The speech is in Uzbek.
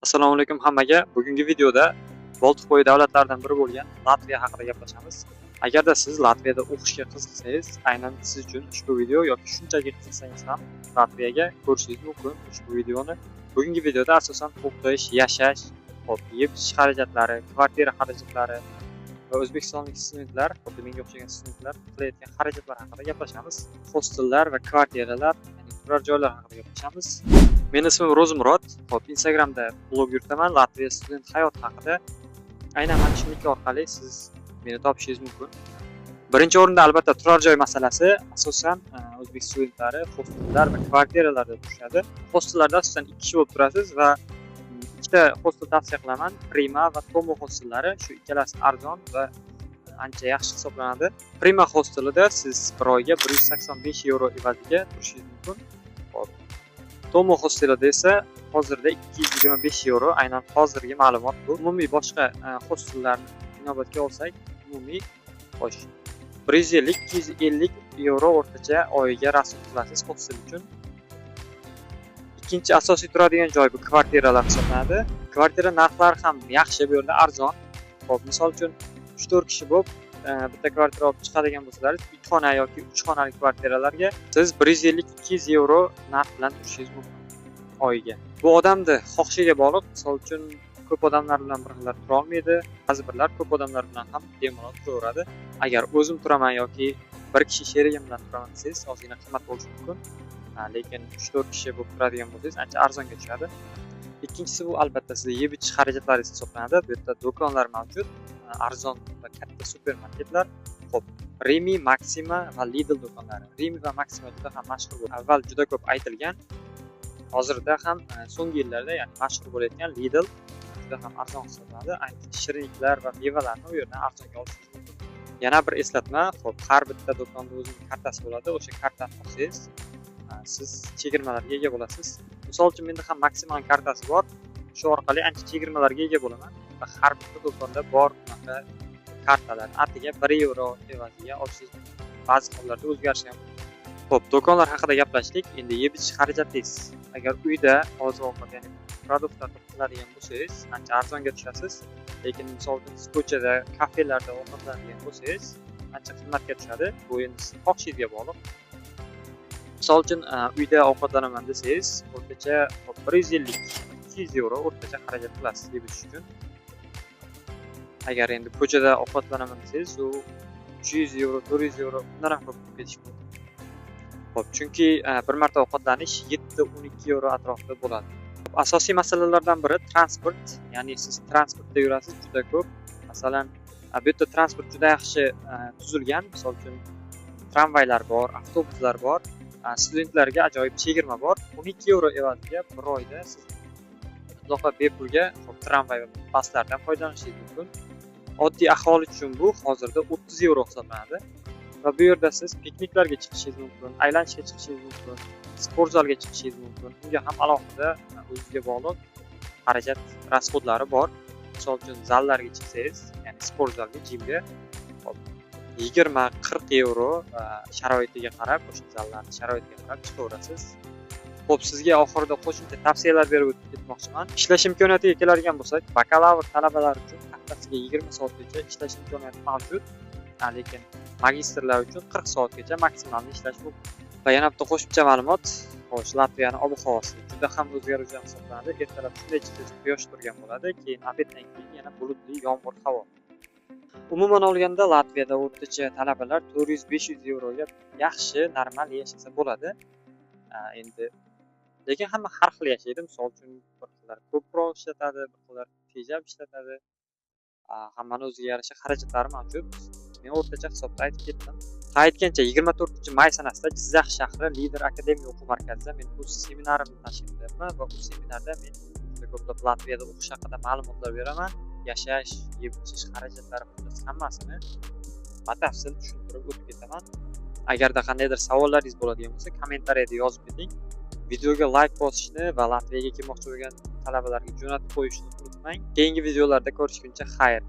Assalomu alaykum hammaga. Bugungi videoda Boltiqbo'yi davlatlaridan biri bo'lgan Latviya haqida gaplashamiz. Agarda siz Latviyada o'qishga qiziqsangiz, aynan siz uchun ushbu video yoki shunchaki qiziqsangiz ham Latviyaga ko'rishingiz mumkin ushbu videoni. Bugungi videoda asosan o'qish, yashash, hop, yeb ichish xarajatlari, kvartira xarajatlari va o'zbekistonlik studentlar, xuddi menga o'xshagan studentlar qilayotgan xarajatlar haqida gaplashamiz. Hostellar va kvartiralar, ya'ni turar joylar haqida gaplashamiz. Meni ismim Ro'zimurod. Hop, Instagramda blog yuritaman Latviya student hayoti haqida. Aynan mana shu nik orqali siz meni topishingiz mumkin. Birinchi o'rinda albatta turar joy masalasi. Asosan o'zbek studentlari hostellar va kvartiralarda turishadi. Hostellarda asosan 2 kishi bo'lib turasiz va ikkita hostel tavsiya qilaman. Prima va Tomo hostellari. Shu ikkalasi arzon va ancha yaxshi hisoblanadi. Prima hostelida siz bir oyga 185 yevro evaziga turishingiz mumkin. Hop. Tomo hostelida esa hozirda 225 yevro, aynan hozirgi ma'lumot bu. Umumiy boshqa hostellarni inobatga olsak, umumiy xo'sh 150-250 yevro o'rtacha oyiga расход qilasiz hostel uchun. Ikkinchi asosiy turadigan joy bu kvartiralar hisoblanadi. Kvartira narxlari ham yaxshi, bu yerda arzon. Xo'p, misol uchun 3-4 kishi bo'lib bitta kvartira olib chiqadigan bo'lsalaringiz, 2 xona yoki 3 xonali kvartiralarga siz 150-200 yevro narx bilan turishingiz mumkin oyiga. Bu odamni xohishiga bog'liq. Misol uchun ko'p odamlar bilan bir xillar tura olmaydi. Ba'zi birlar ko'p odamlar bilan ham bemalol turaveradi. Agar o'zim turaman yoki bir kishi sherigim bilan turaman desangiz, ozgina qimmat bo'lishi mumkin. Lekin 3-4 kishi bo'lib turadigan bo'lsangiz, ancha arzonga tushadi. Ikkinchisi bu albatta sizni yeb ichish xarajatlaringiz hisoblanadi. Bu yerda do'konlar mavjud, arzon va katta supermarketlar. Xo'p, Rimi, Maxima va Lidl do'konlari. Rimi va Maxima juda ham mashhur bo'ldi. Avval juda ko'p aytilgan. Hozirda ham so'nggi yillarda, ya'ni mashhur bo'layotgan Lidl juda ham arzon hisoblanadi. Ayniqsa shirinliklar va mevalarni u yerdan arzonga olishingiz mumkin. Yana bir eslatma, xo'p, har bitta do'konda o'zining kartasi bo'ladi. O'sha kartani olsangiz, siz chegirmalarga ega bo'lasiz. Misol uchun menda ham Maxima kartasi bor. Shu orqali ancha chegirmalarga ega bo'laman va har bitta do'konda bor bunaqa kartalar. Atiga 1 yevro evaziga olishingiz mumkin. Ba'zi hollarda o'zgarishi ham mumkin. Xo'p, do'konlar haqida gaplashdik. Endi yeb ichish xarajatingiz. Agar uyda oziq-ovqat, ya'ni продукт qilib qiladigan bo'lsangiz, ancha arzonga tushasiz. Lekin misol uchun siz ko'chada, kafelarda ovqatlanadigan bo'lsangiz, ancha qimmatga tushadi. Bu endi sizni xohishingizga bog'liq. Misol uchun uyda ovqatlanaman desangiz, o'rtacha 150-200 yevro o'rtacha xarajat qilasiz yeb ichish uchun. Agar endi ko'chada ovqatlanaman desangiz, u 300 yevro, 400 yevro undan ham ko'p bo'lib ketishi mumkin. Xo'p, chunki bir marta ovqatlanish 7-12 yevro atrofida bo'ladi. Asosiy masalalardan biri transport, ya'ni siz transportda yurasiz juda ko'p. Masalan, bu yerda transport juda yaxshi tuzilgan. Misol uchun tramvaylar bor, avtobuslar bor. Studentlarga ajoyib chegirma bor. 12 yevro evaziga bir oyda siz mutlaqo bepulga, xo'p, tramvay va buslardan foydalanishingiz mumkin. Oddiy aholi uchun bu hozirda 30 yevro hisoblanadi. Va bu yerda siz pikniklarga chiqishingiz mumkin, aylanishga chiqishingiz mumkin, sport zalga chiqishingiz mumkin. Unga ham alohida o'ziga bog'liq xarajat расход lari bor. Misol uchun zallarga chiqsangiz, ya'ni sport zalga, gymga, hop, 20-40 yevro sharoitiga qarab, o'sha zallarning sharoitiga qarab chiqaverasiz. Xo'p, sizga oxirida qo'shimcha tavsiyalar berib o'tib ketmoqchiman. Ishlash imkoniyatiga keladigan bo'lsak, bakalavr talabalari uchun haftasiga 20 soatgacha ishlash imkoniyati mavjud. Lekin magistrlar uchun 40 soatgacha maksimal ishlash mumkin. Va yana bitta qo'shimcha ma'lumot, xo'sh, Latviyani ob-havosi juda ham o'zgaruvchan hisoblanadi. Ertalab shunday chiqsangiz quyosh turgan bo'ladi, keyin обед dan keyin yana bulutli yomg'ir havo. Umuman olganda Latviyada o'rtacha talabalar 400-500 yevroga yaxshi, normal yashasa bo'ladi. Endi lekin hamma har xil yashaydi. Misol uchun bir xillar ko'proq ishlatadi, bir xillar tejab ishlatadi. Hammani o'ziga yarasha xarajatlari mavjud. Men o'rtacha hisobda aytib ketdim. Ha, aytgancha 24 may sanasida Jizzax shahri Lider Akademiya o'quv markazida men o'z seminarimni tashkil qilyapman va u seminarda men juda ko'plab Latviyada o'qish haqida ma'lumotlar beraman. Yashash, yeb ichish xarajatlari, xullas hammasini batafsil tushuntirib o'tib ketaman. Agarda qandaydir savollaringiz bo'ladigan bo'lsa, kommentariyada yozib keting. Videoga layk bosishni va Latviyaga kelmoqchi bo'lgan talabalarga jo'natib qo'yishni unutmang. Keyingi videolarda ko'rishguncha xayr.